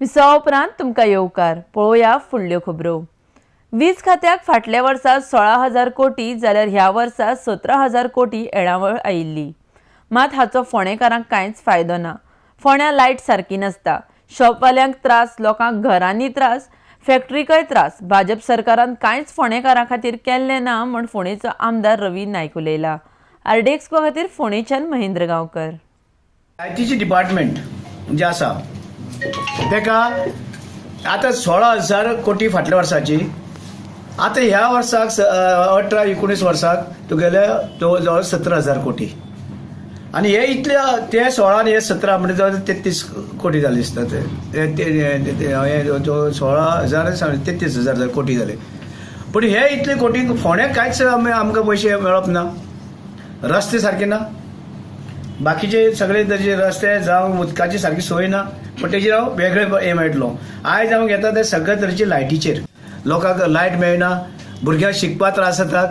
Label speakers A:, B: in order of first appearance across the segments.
A: विसवा उपरांत तुमकां येवकार. पळोवया फुडल्यो खबरो. वीज खात्याक फाटल्या वर्सा 16,000 कोटी जाल्यार ह्या वर्सा 17,000 कोटी येणावळ आयिल्ली. मात हाचो फोंडेकारांक कांयच फायदो ना. फोंड्यां लायट सारकी नासता, शॉपवाल्यांक त्रास, लोकांक घरांनी त्रास, फॅक्टरीकय त्रास. भाजप सरकारान कांयच फोंडेकारां खातीर केल्लें ना म्हूण फोंडेचो आमदार रवी नायक उलयला. आरडीएक्स खातीर फोंडेच्यान महेंद्र गांवकर.
B: लायटीचे डिपार्टमेंट जे आसा तेका आतां 16,000 कोटी फाटल्या वर्साची, आतां ह्या वर्साक 18-19 वर्साक तुगेले जवळ जवळ 17,000 कोटी. आनी हे इतले ते 16 आनी हे 17 म्हणजे जवळ 33 कोटी जाले दिसता. ते 16,000 33,000 कोटी जाले. पूण हे इतले कोटी फोंड्याक कांयच आमकां पयशे मेळप ना. रस्ते सारके ना, बाकीचे सगळे ताजे रस्ते जावं उदकाची सारकी सोय ना. पूण तेजेर हांव वेगळे हें मेळटलो. आयज हांव घेता ते सगळे तरेचे लायटीचेर. लोकांक लायट मेळना, भुरग्यांक शिकपाक त्रास जातात,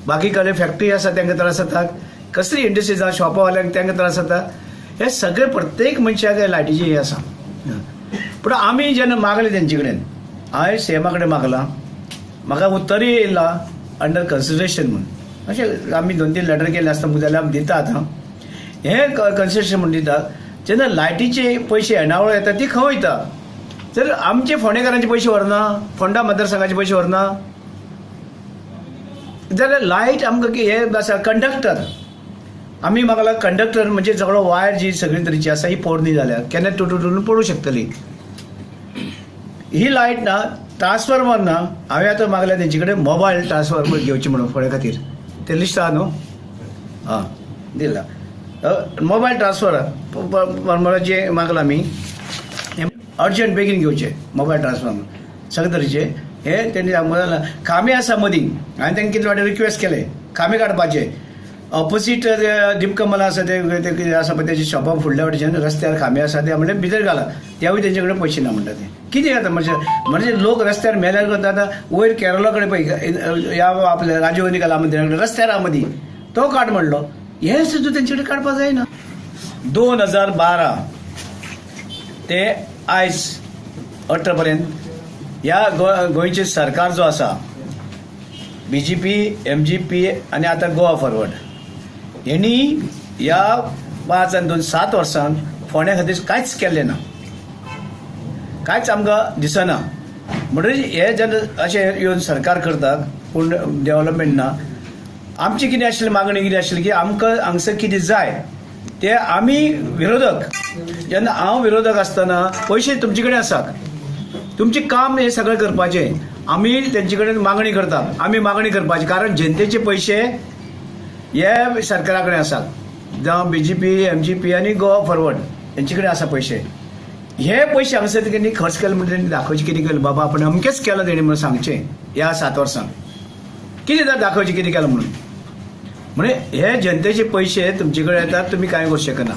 B: बाकी कडेन फॅक्टरी आसा तांकां त्रास जातात, कसली इंडस्ट्री जावं शॉपावाल्यांक तांकां त्रास जाता. हे सगळे प्रत्येक मनशाक हे लायटीचे हे आसा. पूण आमी जेन्ना मागले तेंचे कडेन, हांवें सीएमा कडेन मागलां, म्हाका उत्तरूय येयला अंडर कन्सिडरेशन म्हूण. अशें आमी 2-3 लेटर केले आसता जाल्यार आमी दिता. आतां हे कन्सिडरेशन म्हूण दिता. जेन्ना लायटीचे पयशे येणावळ येता ती खंय वयता? जर आमचे फोंडेकारांचे पयशे व्हरना, फोंडा मतदारसंघाचे पयशे व्हरना जाल्यार लायट आमकां हे आसा कंडक्टर. आमी म्हाका कंडक्टर म्हणजे सगळो वायर जी सगळी तरेची आसा ही पोरणी जाल्या, केन्ना तुटून पडूं शकतली ही. लायट ना, ट्रान्सफॉर्मर ना. हांवें आतां मागल्या तेंचे कडेन मोबायल ट्रान्सफॉर्मर घेवचे म्हणून फोंड्या खातीर. ते लिस्ट आहा न्हू? आं, दिला मोबायल ट्रान्सफॉर्मराचे मागला आमी, अर्जंट बेगीन घेवचे मोबायल ट्रान्सफॉर्मर सगळे तरेचे. हे तेणी खांबे आसा मदीं, हांवें तांकां कितले फावटी रिक्वेस्ट केले खांबे काडपाचे. ऑपोजीट दीपकमल आसा ते ते कितें आसा पळय तेजे शॉपा फुडल्या वटेच्यान रस्त्यार खांबे आसा, ते म्हणल्यार भितर घाला. तेवूय तेंचे कडेन पयशे ना म्हणटा. ते कितें जाता म्हणजे म्हणजे लोक रस्त्यार मेल्यार करता. आतां वयर केरला कडेन पळय, ह्या आपल्या राजीव गांधी कला मंदिरा कडेन रस्त्यार आहा मदीं, तो काड म्हणलो, हे सुद्दां तेंचे कडेन काडपाक जायना. 2012 ते आयज 18 पर्यंत ह्या गोंयचें सरकार जो आसा, बीजेपी, एमजीपी आनी आतां गोवा फॉरवर्ड, हेणी ह्या 5 आनी 2 7 वर्सांक फोंड्या खातीर कांयच केल्लें ना, कांयच आमकां दिसना. म्हणटकीर हे जेन्ना अशें येवन सरकार करतात पूण डेव्हलपमेंट ना. आमची कितें आशिल्ली मागणी कितें आशिल्ली की आमकां हांगसर कितें जाय ते आमी विरोधक, जेन्ना हांव विरोधक आसतना पयशे तुमचे कडेन आसात, तुमचें काम हें सगळें करपाचें. आमी तेंचे कडेन मागणी करता, आमी मागणी करपाची, कारण जनतेचे पयशे हे सरकारा कडेन आसात, जावं बीजेपी, एमजीपी आनी गोवा फॉरवर्ड हेंचे कडेन आसा पयशे. हे पयशे हांगासर तेणी खर्च केले म्हणून तेणी दाखोवचें कितें केलें बाबा आपण अमकेंच केलां तेणी म्हणून सांगचें. ह्या 7 वर्सांक कितें तर दाखोवचें कितें केलां म्हणून. म्हणजे हे जनतेचे पयशे तुमचे कडेन येतात, तुमी कांय करूं शकना.